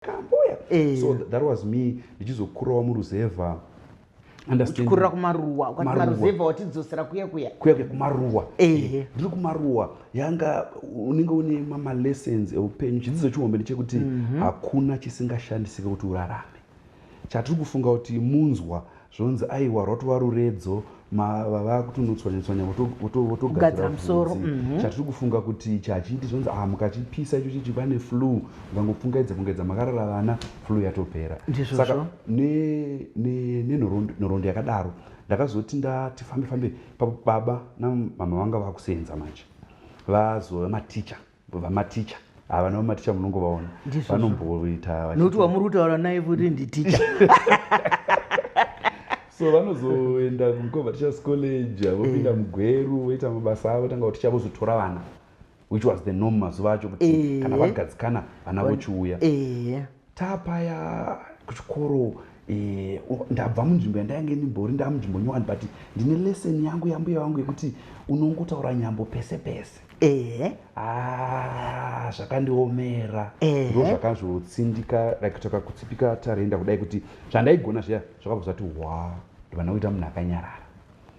Kamboya. So that was me ndichizokurawo muruzevha. Uchikurira kumaruwa, ukati maruzevha watidzosera kuya kuya. Kuya kuya kumaruwa. Ndiri kumaruwa yanga unenge une mamalessons eupenyu. Chidzidzo chihombe ndechekuti hakuna chisingashandisike kuti urarame. Chatiri kufunga kuti munzwa zvonzi aiwa rwatova ruredzo, vakutonotswanya-tswanya votogadzira musoro. Chatiri kufunga kuti chachiiti zvonzi ah, mukachipisa icho chichi pane flu, mukangopfungaidza pfungaidza makarara vana, flu yatopera. Saka nenhoroondo yakadaro ndakazoti ndati fambe fambe, baba namama vanga vakusenza manje, vazova maticha, vamaticha ava navamaticha munongovaona vanomboita. Nokuti wamuri kutaura naye futi nditicha. So vanozoenda kuMukova Teachers College, vopinda muGweru, voita mabasa avo, tanga kuticha, vozotora vana, which was the norm mazuva acho, kuti kana vagadzikana vana vochiuya. Tapaya kuchikoro, ndabva munzvimbo yandainge ndimbori, ndaa munzvimbo nyowani, but ndine lesson yangu yambuya vangu yekuti unongotaura nyambo pese pese. Ah, zvakandiomera. Ndo zvakazotsindika, like toka kutsipika tarenda kudai, kuti zvandaigona zviya zvakabva zvati hwa, ndobva ndakuita munhu akanyarara.